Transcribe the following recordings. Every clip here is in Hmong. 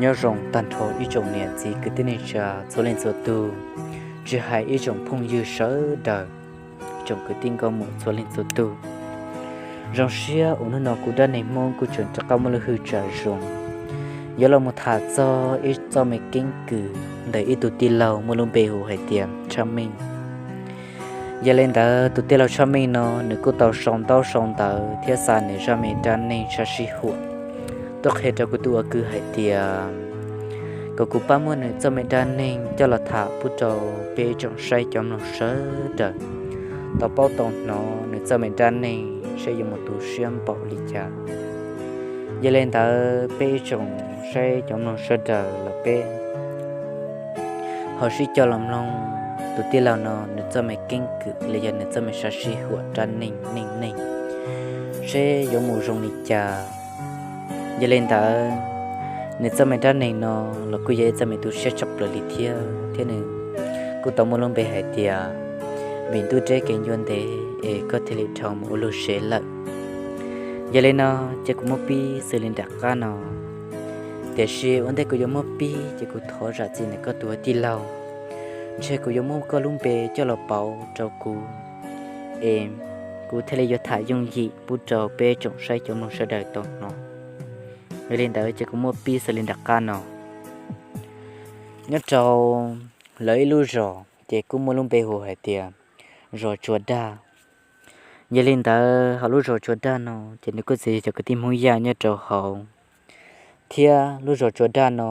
Nyob zoo tag nrho ib tsoom niam txiv kwv tij neej tsa txhua leej txhua tug, tsis hais ib tsoom phooj ywg sawv daws, ib tsoom kwv tij nkauj muam txhua leej txhua tug. Zoo siab uas hnub no kuv dab neeg Hmoob kuj tseem rov qab muaj lub hwj tsam zoo yuav los mus tham txog ib txoj me keeb kwm ntawm ib tug tij laug muaj lub npe hu hais tias Tshaj Meej. Yog li ntawd tus tij laug Tshaj Meej no nws kuj tau sau ntaub sau ntawv thiab xa nws zaj me dab neeg sab sib huam tuaj qhia rau kuv tus ua kwv hais tias kom kuv pab muab nws txoj me dab neeg coj los tham pub rau peb tsoom saib cov mloog sawv daws tau paub tau hnov nws txoj me dab neeg seb yuav mus tu siab npaum li cas. Yog li ntawd peb ib tsoom saib cov mloog sawv daws los peb ho sib coj los mloog tus tij laug no nws txoj me keeb kwm los yog nws txoj me sab sib huam dab neeg neej neeg seb yuav mus zoo li cas. Yog li ntawd, nws txoj me dab neeg no los kuj yog ib txoj me tu siab tshaj plaws li thiab, thiab nws kuj tau muaj lub npe hais tias Vim ntuj deb kev ncua ntev es koj thiaj li dhau mus ua luag sev lawm. Yog li no, ces kuv muab pib xws li nram qab no. Tiam sis ua ntej kuv yuav muab pib ces kuv thov zam txim ntawm koj tus ua tij laug, ntshe kuv yuav muab koj lub npe coj los pauv rau kuv es kuv thiaj li yuav tham yooj yim pub rau peb tsoom saib cov mloog sawv daws tau hnov. Yog li ntawd ces kuv muab pib xws li nram qab no. Nyob rau lawv ib lub zos ces kuj muaj lub npe hu hais tias zos Tsua Daj. Yog li ntawd hauv lub zos Tsua Daj no ces nws kuj txawm yog cov kwv tij Hmoob Yaj nyob rau hauv, thiab lub zos Tsua Daj no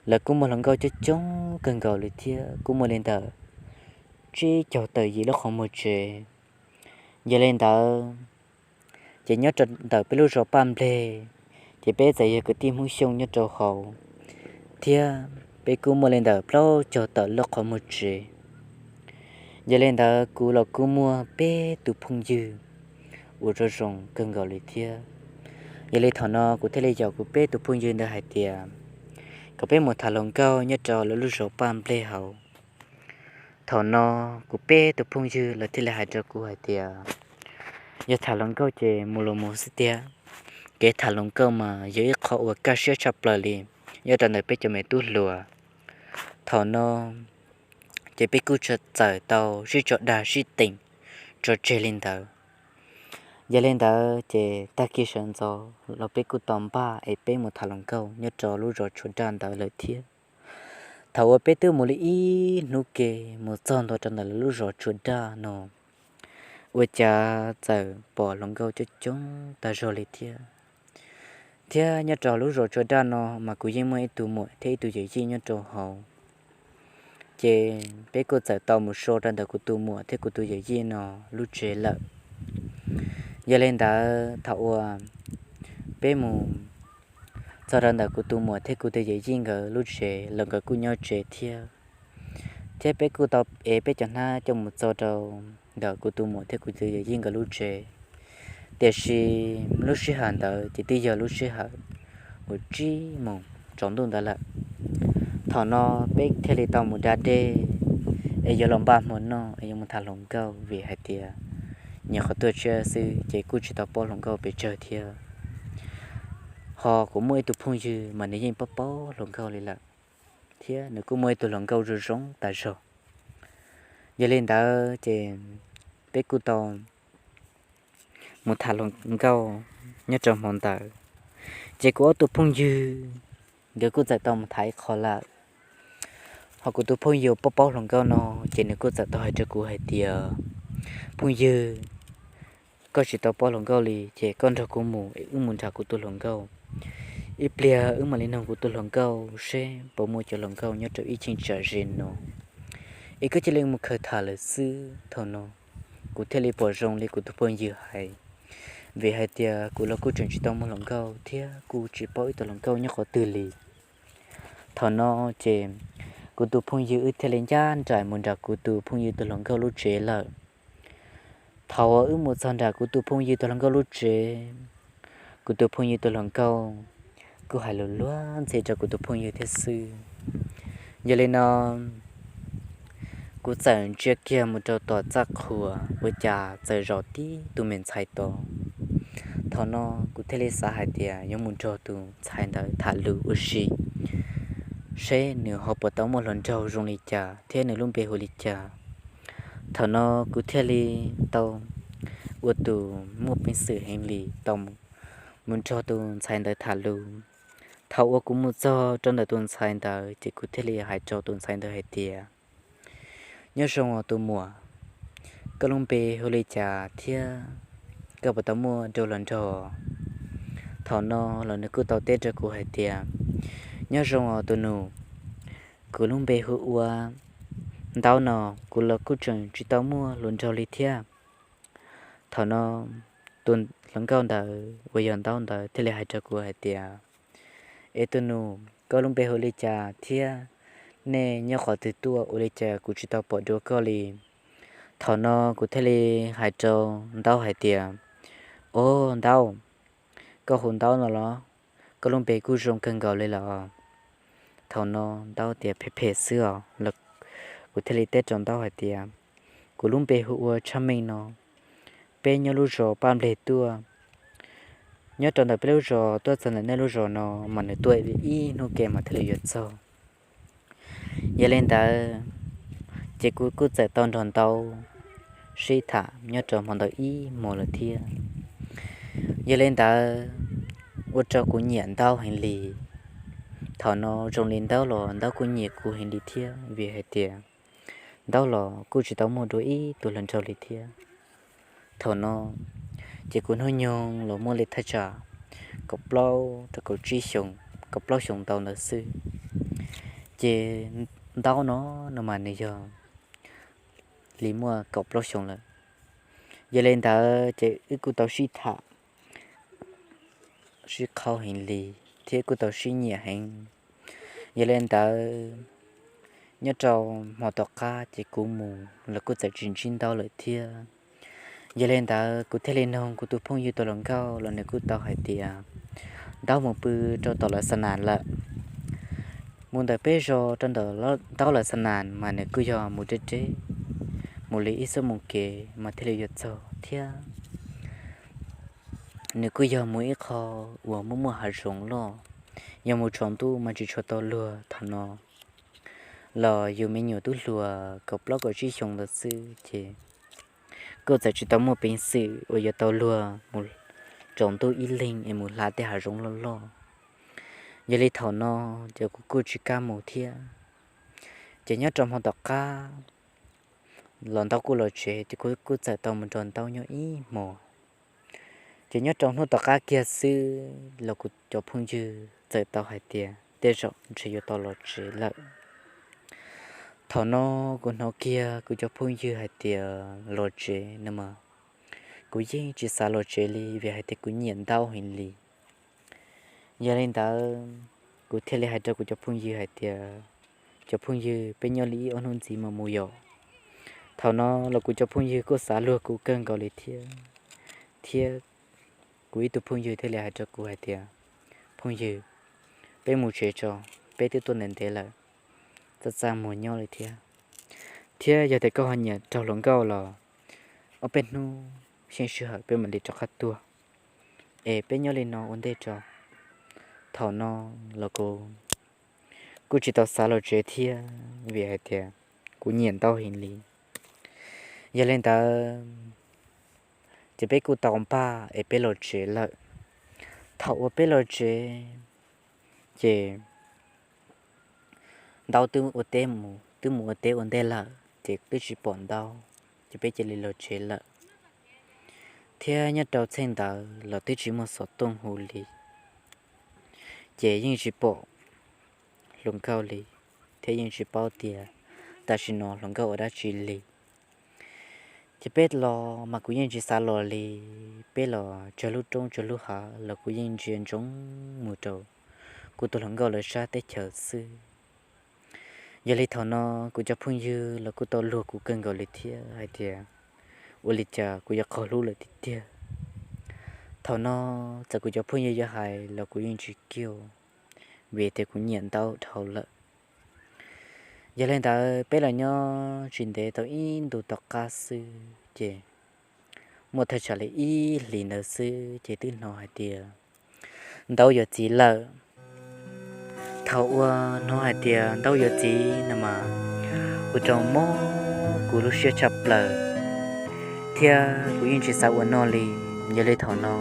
lawv kuj muaj hluas nkauj coob coob kawg nkaus li thiab kuj muaj li ntawm tsib caug tawm yim lub qhov muag tsev. Yog li ntawd ces nyob rau ntawm peb lub zos Paj Nplej ces peb txawm yog kwv tij Hmoob Xyooj nyob rau hauv, thiab peb kuj muaj li ntawm plaub caug tawm lub qhov muag tsev. Yog li ntawd kuv los kuj muaj peb tus phooj ywg uas zoo zoo kawg nkaus li thiab. Yog li thaum no kuv thiaj li yaum kuv peb tus phooj ywg ntawd hais tias kom peb mus tham hluas nkauj nyob rau lawv lub zos Paj Nplej hauv. Thaum no kuv peb tus phooj ywg lawv thiaj li hais rau kuv hais tias yog tham hluas nkauj ces mus los mus xwb tiag. Kev tham hluas nkauj mas yog ib qho uas kaj siab tshaj plaws li nyob rau ntawm peb cov me tub hluas. Thaum no ces peb kuj txawm tau sib tso dag sib teem tso tseg li ntawd. Yog li ntawd ces tag kis sawv ntxov los peb kuj tau npaj es peb mus tham hluas nkauj nyob rau lub zos Tsua Daj ntawd lawm thiab. Thaum uas peb twb mus li ib hnub ke mus txog ntua rau ntawm lawv lub zos Tsua Daj no, ua cas txawm pom hluas nkauj coob coob tag zog li thiab. Thiab nyob rau lub zos Tsua Daj no mas kuv yeej muaj ib tug muam thiab ib tug yawm yij nyob rau hauv. Ces peb kuj txawm tau mus so rau ntawm kuv tus muam thiab kuv tus yawm yij no lub tsev lawm. Yog li ntawd thaum uas peb mus txog rau ntawm kuv tus muam thiab kuv tus yawm yij nkawd lub tsev los nkawd kuj nyob tsev thiab. Thiab peb kuj tau ev peb cov hnab coj mus txog rau ntawm kuv tus muam thiab kuv tus yawm yij nkawd lub tsev. Tiam sis lub sij hawm ntawd ces twb yog lub sij hawm uas tsib moos tsaus ntuj ntawd lawm. Thaum no peb thiaj li tau mus da dej es yuav los npaj hmo noj es yuav mus tham hluas nkauj vim hais tias nyuam qhuav tuaj tshiab xwb ces kuj tsis tau paub hluas nkauj pes tsawg thiab. Ho kuv muaj ib tug phooj ywg mas nws yeej paub paub hluas nkauj li lawm, thiab nws kuj muaj ib tug hluas nkauj zoo zoo tas zog. Yog li ntawd ces peb kuj tau mus tham hluas nkauj nyob rau hmo ntawd. Ces kuv ob tug phooj ywg nkawd kuj txawm tau mus tham ib qho lawm. Ho kuv tus phooj ywg paub paub hluas nkauj no ces nws kuj txawm tau hais rau kuv hais tias, Phooj ywg, koj tsis tau paub hluas nkauj li ces koj nrog kuv mus es wb mus nrhiav kuv tus hluas nkauj. Ib pliag wb mam li noog kuv tus hluas nkauj seb puas muaj cov hluas nkauj nyob rau ib cheeb tsam ze no, es koj cia li mus khaws tham lawm xwb. Thaum no kuv thiaj li pom zoo li kuv tus phooj ywg hais, vim hais tias kuv los kuj tseem tsis tau muaj hluas nkauj thiab kuj tsis paub ib tug hluas nkauj nyob qhov twg li. Thaum no ces kuv tus phooj ywg wb thiaj li ncaj nraim mus nram kuv tus phooj ywg tus hluas nkauj lub tsev lawm. Thaum uas wb mus txog nram kuv tus phooj ywg tus hluas nkauj lub tsev, kuv tus phooj ywg tus hluas nkauj kuj hais lus luag ntxhi rau kuv tus phooj ywg thiab xwb. Yog li no kuv txawm ntsia kiag mus rau tom txaj qhua ua cas txawm zaum tib tug me ntxhais tod. Thaum no kuv thiaj li xav hais tias yuav mus nrog tus ntxhais ntawd tham lus ua si, seb nws ho puas tau muaj hluas nraug zoo li cas thiab nws lub npe hu li cas. Thaum no kuv thiaj li tau ua tus muaj peev xwm heev li tau mus nrog tus ntxhais ntawd tham lus. Thaum uas kuv mus txog rau ntawm tus ntxhais ntawd ces kuv thiaj li hais rau tus ntxhais ntawd hais tias, nyob zoo os tus muam, koj lub npe hu li cas thiab koj puas tau muaj dua hluas nraug? Thaum no los nws kuj tau teb rau kuv hais tias, nyob zoo os tus nus, kuv lub npe hu ua Ntaub no, kuv los kuj tseem tsis tau muaj hluas nraug li thiab. Thaum no tus hluas nkauj ntawd uas yog Ntaub ntawd thiaj li hais rau kuv hais tias, es tus nus, koj lub npe hu li cas thiab nej nyob qhov twg tuaj ua li cas kuv tsis tau pom dua koj li? Thaum no kuv thiaj li hais rau Ntaub hais tias, o Ntaub, koj hu Ntaub no los? Koj lub npe kuj zoo kawg nkaus li lawm. Thaum no Ntaub tias phem phem xwb os. Kuv thiaj li teb rau Ntaub hais tias, kuv lub npe hu ua Tshaj Meej no, peb nyob lub zos Paj Npleg tuaj. Nyob rau ntawm peb lub zos tuaj txog ntawm nej lub zos no mas nws tuaj ib hnub ke mas thiaj li yuav txog. Yog li ntawd, ces kuv kuj txawm tau nrog Ntaub sib tham nyob rau hmo ntawd ib hmos lawm thiab. Yog li ntawd, ua rau kuv nyiam Ntaub heev li. Thaum no zoo li Ntaub los Ntaub kuj nyiam kuv heev li thiab, vim hais tias Ntaub los kuj tsis tau muaj dua ib tug hluas nraug li thiab. Thaum no ces kuv hnub nyoog los muaj li thaj tsam kaum plaub rau kaum tsib xyoos, kaum plaub xyoos ntau ntawd xwb. Ces Ntaub no, no mas nws yog li muaj kaum plaub xyoos lawm. Yog li ntawd ces wb kuj tau sib tham sib qhau heev li thiab kuj tau sib nyiam heev. Yog li ntawd, nyob rau hmo tom qab ces kuv mus los kuj txawm tsis ntsib Ntaub lawm thiab. Yog li ntawd kuv thiaj li noog kuv tus phooj ywg tus hluas nkauj los nws kuj tau hais tias Ntaub mus pw rau tom lawv xa nas lawm. Mus ntawm peb zos rau ntawm Ntaub lawv xa nas mas nws kuj yog mus deb deb, mus li ib xuab moos kev mas thiaj li yuav txog thiab. Nws kuj yog mus ib qho uas muaj muaj hav zoov loj, yog mus tsaus ntuj mas tsis tshua tau luag. Thaum no los yus me nyuam twb hluas kaum plaub kaum tsib xyoos ntawd xwb ces kuj txawm tsis tau muaj peev xwm uas yuav tau luag mus tsaus ntuj ib leeg es mus hla tej hav zoov loj loj. Yog li thaum no ces kuv kuj tsis kam mus thiab. Ces nyob rau hmo tom qab los Ntaub kuj los tsev ces kuv kuj txawm tau mus nrog Ntaub nyob ib hmos. Ces nyob rau hnub tom qab kiag xwb los kuv cov phooj ywg txawm tau hais tias tej zaum ntshe yuav tau los tsev lawm. Thaum no kuv hnov kiag kuv cov phooj ywg hais tias los tsev no mas kuv yeej tsis xav los tsev li vim hais tias kuv nyiam Ntaub heev li. Yog li ntawd, kuv thiaj li hais rau kuv cov phooj ywg hais tias, cov phooj ywg, peb nyob li ib ob hnub ntxiv mas mus yom. Thaum no los kuv cov phooj ywg kuj xav luag kuv kawg nkaus li thiab, thiab kuv ib tug phooj ywg thiaj li hais rau kuv hais tias, phooj ywg, peb mus tsev tso, peb twb tuaj ntev ntev lawm, txaj txaj muag nyob li thiab. Thiab yog tias koj ho nyiam raug hluas nkauj los ob peb hnub xyeej sij hawm peb mam li rov qab tuaj, es peb nyob li no ua ntej tso. Thaum no los kuv kuj tsis tau xav los tsev thiab vim hais tias kuv nyiam Ntaub heev li. Yog li ntawd, ces peb kuj tau npaj es peb los tsev lawm. Thaum uas peb los tsev, ces Ntaub twb ua teb mus, twb mus ua teb ua ntej lawm ces twb tsis pom Ntaub, ces peb cia li los tsev lawm. Thiab nyob rau txheej ntawd los twb tsis muaj xov tooj hu li, ces yeej tsis pom hluas nkauj li, thiab yeej tsis paub tias tam sim no hluas nkauj ua dab tsi li. Ces peb los mas kuv yeej tsis xav los li, peb los tsawg lub roob tsawg lub hav los kuv yeej ntsia ntsoov mus rau kuv tus hluas nkauj lawv sab teb chaws xwb. Yog li thaum no kuv cov phooj ywg los kuj tau luag kuv kawg nkaus li thiab hais tias ua li cas kuv yuav qaug hlub lawm tiag tiag. Thaum no txawm kuv cov phooj ywg yuav hais los kuv yeej tsis kiag, vim tias kuv nyiam Ntaub dhau lawm. Yog li ntawd peb los nyob tsis ntev tau ib ntus tom qab xwb ces muaj thaj tsam li ib hlis ntawd xwb ces twb hnov hais tias Ntaub yuav txiv lawm. Thaum uas hnov hais tias Ntaub yuav txiv no mas ua rau mob kuv lub siab tshaj plaws, thiab kuv yeej tsis xav ua noj li. Yog li thaum no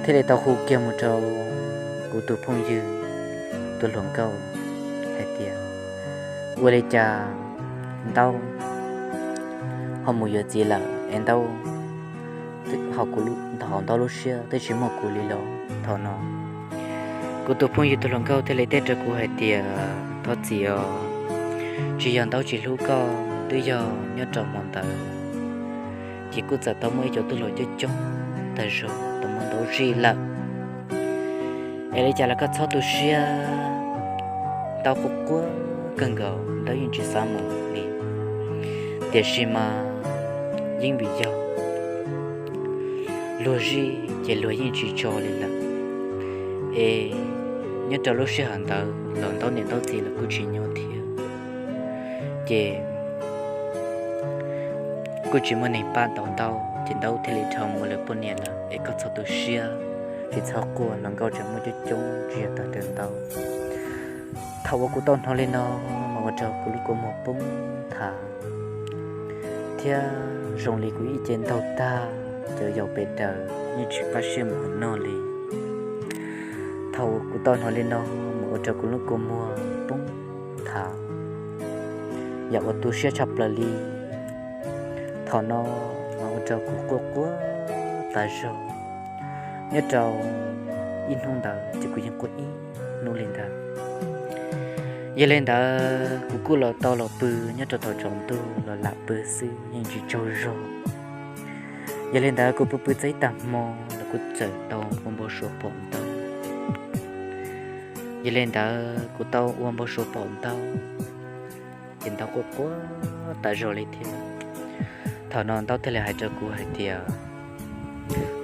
thiaj li tau hu kiag mus rau kuv tus phooj ywg tus hluas nkauj hais tias, ua li cas Ntaub ho mus yuav txiv lawm es Ntaub, hauv Ntaub lub siab twb tsis muaj kuv li los? Thaum no kuv tus phooj ywg tus hluas nkauj thiaj li teb rau kuv hais tias, thov txim os, tsis yog Ntaub tsis hlub koj, twb yog nyob rau hmo ntawd ces kuj txawm tau muaj ib co tub hluas coob coob tag zog tau muab Ntaub zij lawm. Es li cas los koj txhob tu siab, Ntaub quaj quaj kawg nkaus, Ntaub yeej tsis xav mus li. Tiam sis mas yeej vim yog luag zij ces luag yeej tsis tso li lawm. Es nyob rau lub sij hawm ntawd los Ntaub niam Ntaub txiv los kuj tsis nyob thiab, ces kuj tsis muaj neeg pab tau Ntaub, ces Ntaub thiaj li dhau mus ua lawv poj niam lawm. Es koj txhob tu siab, tsis txhob quaj, hluas nkauj tseem muaj coob coob tsis yog tag rau Ntaub. Thaum uas kuv tau hnov li no mas ua rau kuv lub kua muag poob thav, thiab zoo li kuv ib ce ntaug tag, cov yaus pes daws yeej tsis qab siab mus ua noj li. Thaum kuv tau hnov li no mas ua rau kuv lub kua muag poob thav, yam uas tu siab tshaj plaws li. Thaum no mas ua rau kuv quaj quaj tas zog. Nyob rau ib hnub ntawd ces kuv yeej quaj ib hnub li ntawd. Yog li ntawd kuv kuj los tau los pw nyob rau tom tsaus ntuj los lam pw xwb yeej tsis tsaug zog. Yog li ntawd kuv pw pw txog ib tag hmo los kuv txawm tau ua npau suav pom Ntaub. Yog li ntawd kuv tau ua npau suav pom Ntaub, ces Ntaub quaj quaj tas zog li thiab. Thaum no Ntaub thiaj li hais rau kuv hais tias,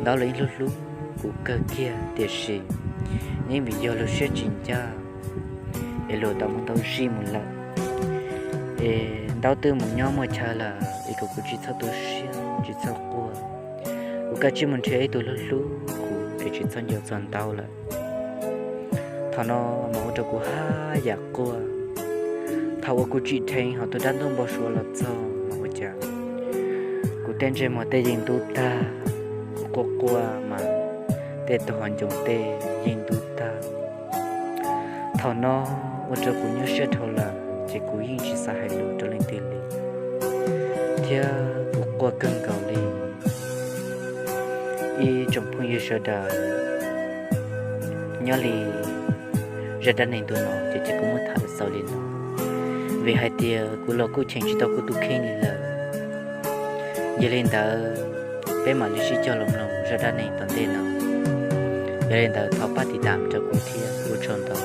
Ntaub los yeej hlub hlub kuv kawg kiag tiam sis yeej vim yog luag siab tsis ncaj es luag tau muab Ntaub zij mus lawm. Es Ntaub twb mus nyob muaj chaw lawm es kom kuv tsis txhob tu siab tsis txhob quaj. Kuv kav tsij mus nrhiav ib tug hlub hlub kuv es tsis txhob nco txog Ntaub lawm. Thaum no mas ua rau kuv haj yam quaj. Thaum uas kuv tsim dheev hauv tus dab ntub npau suav los txog mas ua cas kuv tej ntsej muag tej yeej ntub tag, kuv quaj quaj mas tej tug hauv ncoo tej yeej ntub tag. Thaum no ua rau kuv nyuaj siab dhau lawm ces kuv yeej tsis xav hais lus rau leej twg li, thiab kuv quaj kawg nkaus li. Ib tsoom phooj ywg sawv daws, nyob li zaj dab neeg ntu no ces kuv muab tham xaus li no, vim hais tias kuv los kuj cheem tsis tau kuv tus kheej li lawm. Yog li ntawd peb mam li sib cog los mloog zaj dab neeg tom ntej no. Yog li ntawd thov pab tiv tam rau kuv thiab, ua tsaug ntau.